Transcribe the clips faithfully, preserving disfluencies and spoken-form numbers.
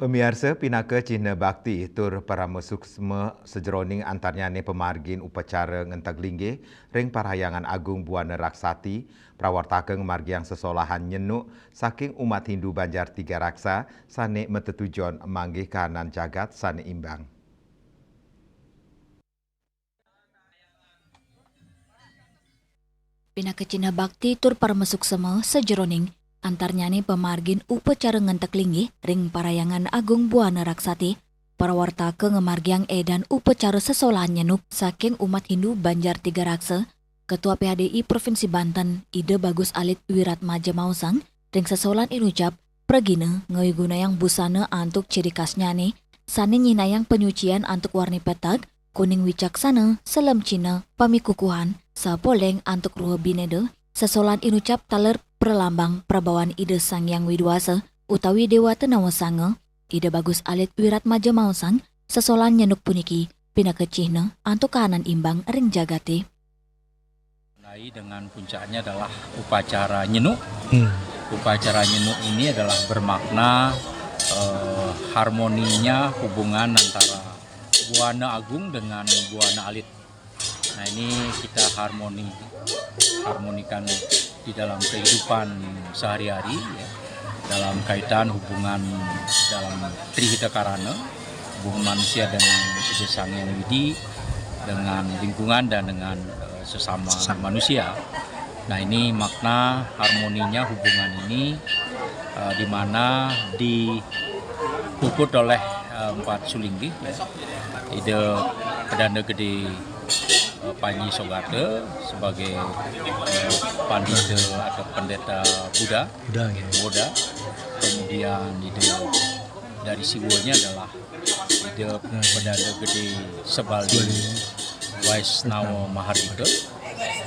Pamiarsa, pinaka cihna bakti tur parama suksma sajeroning antarnyane pamargin upacara ngenteg linggih ring Parhyangan Agung Buana Raksati, prawartaka ngamargiang sesolahan nyenuk saking umat Hindu Banjar Tiga Raksa sane matetujon manggih kahanan jagat sane imbang. Pinaka cihna bakti tur parama suksma sajeroning antarnyane pamargin upacara ngenteg linggih ring Parhyangan Agung Buana Raksati, prawartaka ngamargiang edan upacara sesolahan nyenuk saking umat Hindu Banjar Tiga Raksa, Ketua P H D I Provinsi Banten, Ida Bagus Alit Wiratmaja maosang, ring sesolahan inucap, pragina ngawigunayang busana antuk ciri khasnyane, sane nyinayang panyucian antuk warni petak, kuning wicaksana, selem cihna, pamikukuhan, sapoleng antuk ruha bineda, sesolahan inucap taler pralambang prabawan Ida Sang Hyang Widi Wasa utawi Dewata Nawasanga. Ida Bagus Alit Wiratmaja maosang, sesolahan nyenuk puniki pinaka cihna antuk kahanan imbang ring jagate. Mulai dengan puncaknya adalah upacara nyenuk. Hmm. Upacara nyenuk ini adalah bermakna, eh, harmoninya hubungan antara Buana Agung dengan Buana Alit. Nah, ini kita harmoni, harmonikan di dalam kehidupan sehari-hari, ya, dalam kaitan hubungan dalam Tri Hita Karana, hubungan manusia dengan Ida Sang Hyang Widi, dengan lingkungan, dan dengan, eh, sesama Sesama. manusia. Nah, ini makna harmoninya hubungan ini, eh, di mana dipuput oleh, eh, empat sulinggih, ya. Ida Pedanda Gede, eh, Panji Sogata sebagai, eh, pandita atau pendeta Buddha, Buddha, ya. Buddha. Kemudian Ida dari siwanya adalah Ida Pedanda Gede Sebaldi Waisnawa Mahardika,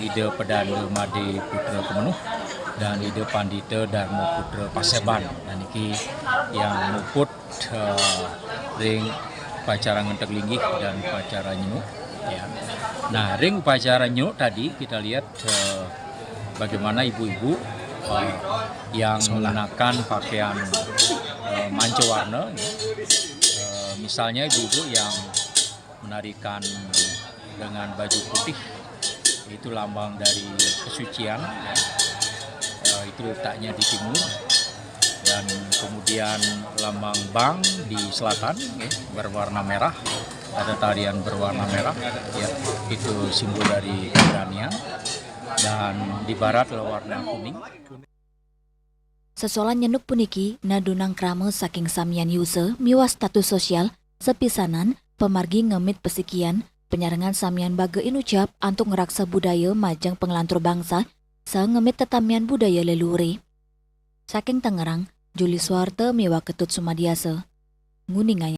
Ida Pedanda Made Putra Kemenuh, dan Ida Pandita Dharma Putra Paseban. Dan niki yang muput, eh, ring upacara ngenteg linggih dan upacara nyenuk, ya. Nah, ring upacara nyenuk tadi kita lihat, eh, bagaimana ibu-ibu, eh, yang Solah. menggunakan pakaian, eh, manca warna, ya. Eh, misalnya ibu-ibu yang menarikan dengan baju putih, itu lambang dari kesucian, ya. Eh, itu letaknya di timur. Dan kemudian lambang bang di selatan, ya, berwarna merah. Ada tarian berwarna merah, ya, itu simbol dari keberanian. Dan di barat adalah warna kuning. Sesolahan nyenuk puniki nadunang krama saking samian yusa miwah status sosial, sapisanan, pamargi ngemit pasikian, panyarengan samian baga inucap antuk ngraksa budaya majeng panglantur bangsa, saha ngemit tetamian budaya leluhure. Saking Tangerang, Juli Suarta miwah Ketut Sumadiasa nguningayang.